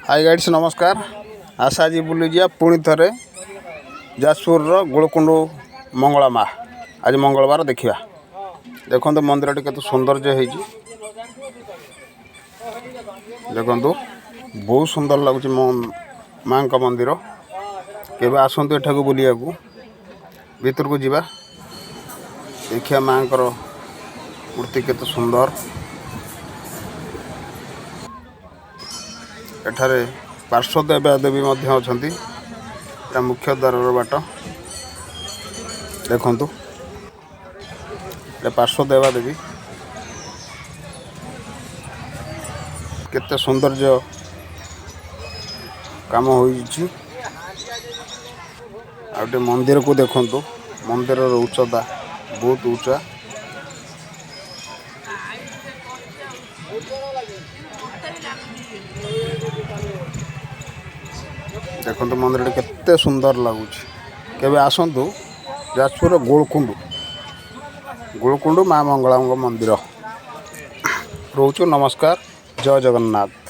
High guys, ନମସ୍କାର। ଆସ, ଆଜି ବୁଲିଯିବା ପୁଣି ଥରେ ଯାଜପୁରର ଗୋଳକୁଣ୍ଡ ମଙ୍ଗଳା ମା। ଆଜି ମଙ୍ଗଳବାର, ଦେଖିବା। ଦେଖନ୍ତୁ, ମନ୍ଦିରଟି କେତେ ସୌନ୍ଦର୍ଯ୍ୟ ହେଇଛି। ଦେଖନ୍ତୁ, ବହୁତ ସୁନ୍ଦର ଲାଗୁଛି ମୋ ମାଙ୍କ ମନ୍ଦିର। କେବେ ଆସନ୍ତୁ ଏଠାକୁ ବୁଲିବାକୁ। ଭିତରକୁ ଯିବା, ଦେଖିବା ମାଙ୍କର ମୂର୍ତ୍ତି କେତେ ସୁନ୍ଦର। ଏଠାରେ ପାର୍ଶ୍ୱ ଦେବା ଦେବୀ ମଧ୍ୟ ଅଛନ୍ତି। ଏଟା ମୁଖ୍ୟ ଦ୍ୱାରର ବାଟ। ଦେଖନ୍ତୁ, ଏଟା ପାର୍ଶ୍ୱ ଦେବା ଦେବୀ। କେତେ ସୌନ୍ଦର୍ଯ୍ୟ କାମ ହୋଇଛି। ଆଉ ଟିକେ ମନ୍ଦିରକୁ ଦେଖନ୍ତୁ। ମନ୍ଦିରର ଉଚ୍ଚତା ବହୁତ ଉଚ୍ଚା। ଦେଖନ୍ତୁ, ମନ୍ଦିରଟି କେତେ ସୁନ୍ଦର ଲାଗୁଛି। କେବେ ଆସନ୍ତୁ ଯାଜପୁରର ଗୋଳକୁଣ୍ଡୁ, ଗୋଳକୁଣ୍ଡୁ ମା ମଙ୍ଗଳାଙ୍କ ମନ୍ଦିର। ରହୁଛୁ, ନମସ୍କାର, ଜୟ ଜଗନ୍ନାଥ।